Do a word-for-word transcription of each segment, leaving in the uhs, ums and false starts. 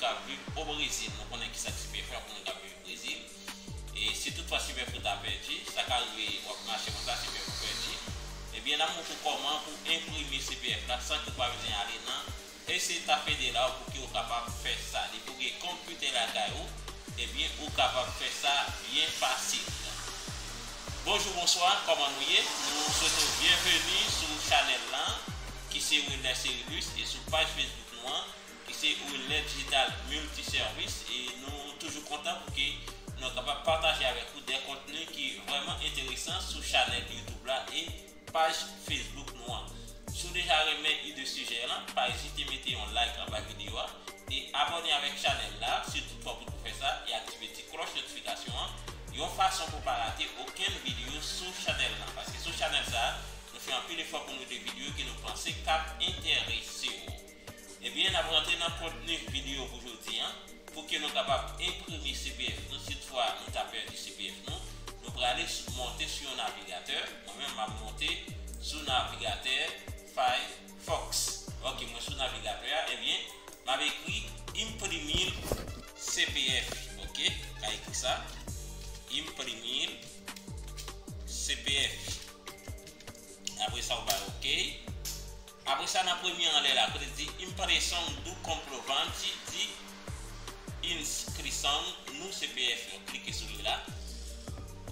ap viv o Brezil. Nou konnen kisa k C P F la pou moun k ap viv Brezil. E si toutfwa C P F ou ta pèdi, sa ka rive w ap mache konsa, C P F ou pèdi. Ebyen, n ap montre w kòman pou enprime C P F la san ke w pa bezwen ale nan Esteta Federal pou ke w kapab fè sa. Depi w gen konpitè lakay ou, ebyen, ou kapab fè sa byen fasil. Bonjou, bonswa, kòman nou ye? Nou swete w byenveni sou chanèl lan, ki se Wilner Cerilus, e sou paj Facebook nou an, ki se Wilner Digital Multiservice, e nou toujou kontan pou ke nou kapab pataje avèk ou de kontni ki vrèman enteresan sou chanèl YouTube la e paj Facebook nou an. Si w deja renmen ide sijè lan, pa ezite mete yon like anba videyo a e abòne avèk chanèl la, si toutfwa w poko fè sa, e aktive ti klòch notifikasyon an, yon fason pou w pa rate okenn videyo sou chanèl lan. Paske sou chanèl sa a, nou fè anpil efò pou nou de videyo ke nou panse k ap enterese w. Ebyen, n ap rantre nan kontni videyo pou jodi an. Pou ke nou kapab enprime C P F nou, si toutfwa nou ta pèdi C P F nou, nou prale sou, monte sou yon navigatè. Mwen menm, m ap monte sou navigatè Firefox. Ok, mwen sou navigatè a, ebyen, m ap ekri imprimir C P F. Ok, m ka ekri sa. Imprimir C P F. Apre sa, ou bay ok. Apre sa, nan premye anlè la, kote di impressão do comprovante de inscrição no C P F, klike sou li la.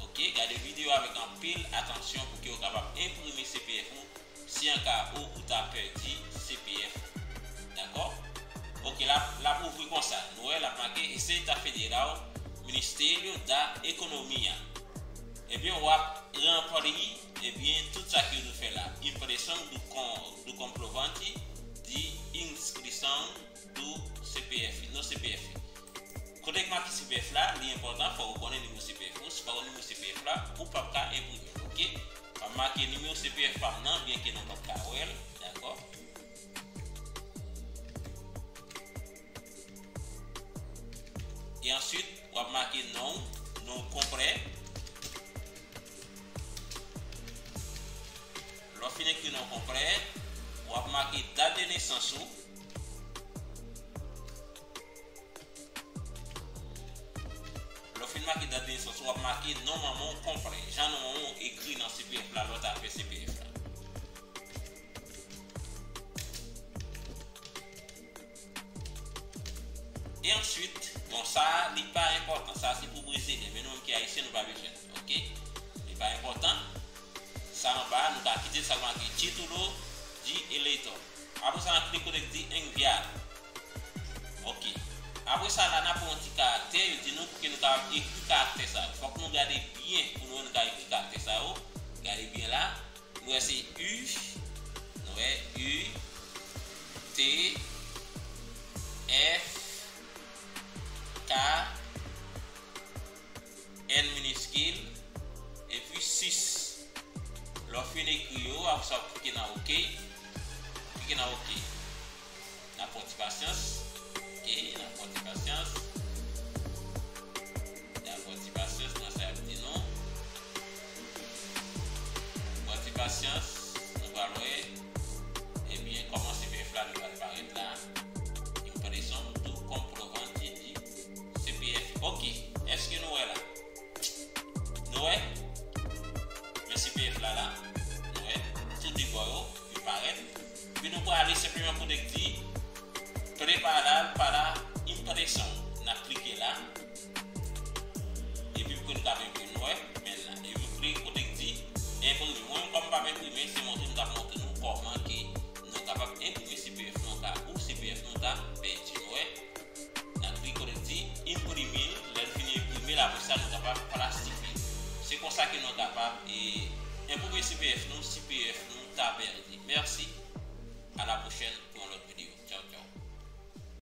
Ok, gade videyo avèk anpil atansyon pou ke w kapab enprime C P F ou, si an ka ou, ou ta pèdi C P F ou. Dakò? Ok, la, l ap ouvri konsa. Nou wè, l ap make Receita Federal, Ministério da Economia. Ebyen, w ap ranpli, ebyen, tout sa ke nou fè la. Impressão do com-, do comprovante de inscrição do C P F, no C P F. Kote k make C P F la, li enpòtan, fò ou konnen nimewo C P F ou. Si w pa konn nimewo C P F la, ou p ap ka enprime l, ok? M ap make nimewo C P F pa m nan, byenke nou p ap ka wè l, dakò? E answit, w ap make non, non konprè. Lè w fin ekri non konprè, w ap make dat de nesans ou. Lè w fin make dat de nesans ou, w ap make non manman w konprè. Jan non manman w ekri nan C P F la, lè w ta fè C P F la. E answit, bon, sa a, li pa enpòtan. Sa a, se pou brezilyen. Men nou menm ki ayisyen, nou pa bezwen l. Ok? Li pa enpòtan. Sa anba a, nou ka kite sa k make título de eleitor. Apre sa, n ap klik kote k di enviar. Ok. Apre sa, la, n ap yon ti karaktè. Yo di nou pou ke nou kapab ekri karaktè sa yo. Fòk nou gade byen pou nou wè nou ka ekri karaktè sa yo. Gade byen la. Nou wè se U, nou wè U, T, F, K, N miniskil, epi sis. Lè w fin ekri yo, apre sa w klike nan ok. Klike nan ok. N ap pran ti pasyans. Ok, n ap pran ti pasyans. N ap pran ti pasyans nan sa y ap di nou. Pran ti pasyans, nou pral wè. Ebyen, kòman C P F la li pral parèt la. Impressão do comprovante de C P F. Ok, èske nou wè la? Nou wè? Men C P F la la. Nou wè? Tou de bò yo, li parèt. Epi nou prale senpleman kote k di preparar para impressão. N ap klike la. Epi pou ke nou ka enprime, nou wè? Men la. Epi klike kote k di enprime. Mwen menm, kòm m p ap enprime, se montre m t ap montre nou kòman ke nou kapab enprime C P F nou an ka ou C P F nou ta pèdi, nou wè? N ap klik kote k di imprimir, lè n fin enprime l, apre sa, nou kapab plastifye l. Se konsa ke nou kapab, e, enprime C P F nou, si C P F nou ta pèdi. Mèsi, à la prochaine.